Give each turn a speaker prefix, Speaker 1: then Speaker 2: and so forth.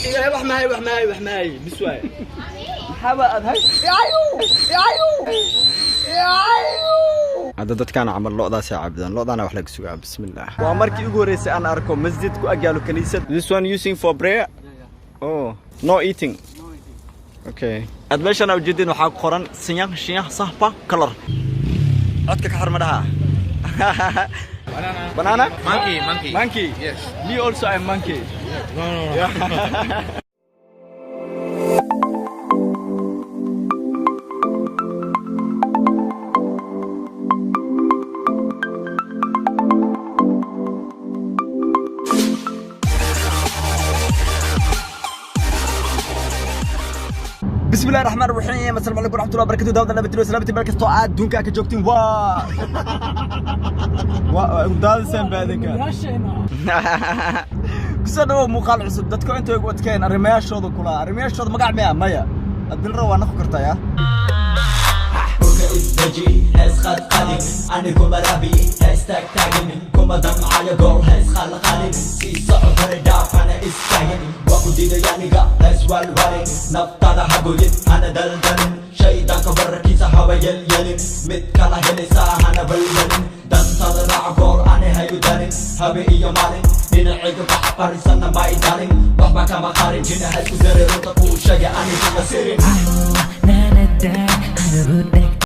Speaker 1: Wax mahay, wax mahay, wax mahay, bis waay. Maxaa waa aad hay? Hadda dadkaan camal lo'daasay caabudaan, lo'daana wax laga sugaa. Bismillah, waa markii ugu horreysay aan arko masjid ku agyaalo kaniisad. This one using for prayer? Oh, no eating. Okay, aad meeshaan ujeedin waxaa ku qoran sinyaq shinyaq sahpa color. Codka ka xor ma dhaha. Banana.
Speaker 2: Monkey, monkey.
Speaker 1: Monkey.
Speaker 2: Yes.
Speaker 1: Me also, I'm monkey.
Speaker 2: No.
Speaker 1: بسم الله الرحمن الرحيم، السلام عليكم ورحمة الله وبركاته. داود nabadgelyo, salaamti meel kastoo aad adduunka ka joogtiin. Waa daadisaan baadinka. Kusoo dhawow muuqaal cusub. Dadku intay ugu adkeen arrimayaashooda kula arrimayaashooda magac miya maya adilra waa naqon kartaa ya.
Speaker 3: Dhulka isdeji, hees qadqadin, anigu marabi hees taagtaagin, kuma damcayo gool, hees qalqalin, sii soco hore dhaaf, hana istaagin, waa ku diiday aniga, hees walwalin, naftada hagoyin, hana daldalin, shaydaanka wararkiisa hawa yelyelin, mid kala helaysaa, hana walwalin, dantada raaca gool, ani hayu dalin, habe iyo maalin dhinacayga bax fariisana may dalin, waxba kama qarin, jina ha isku darin, runta kuu sheegay, anigu ma sirin.
Speaker 4: Nana da,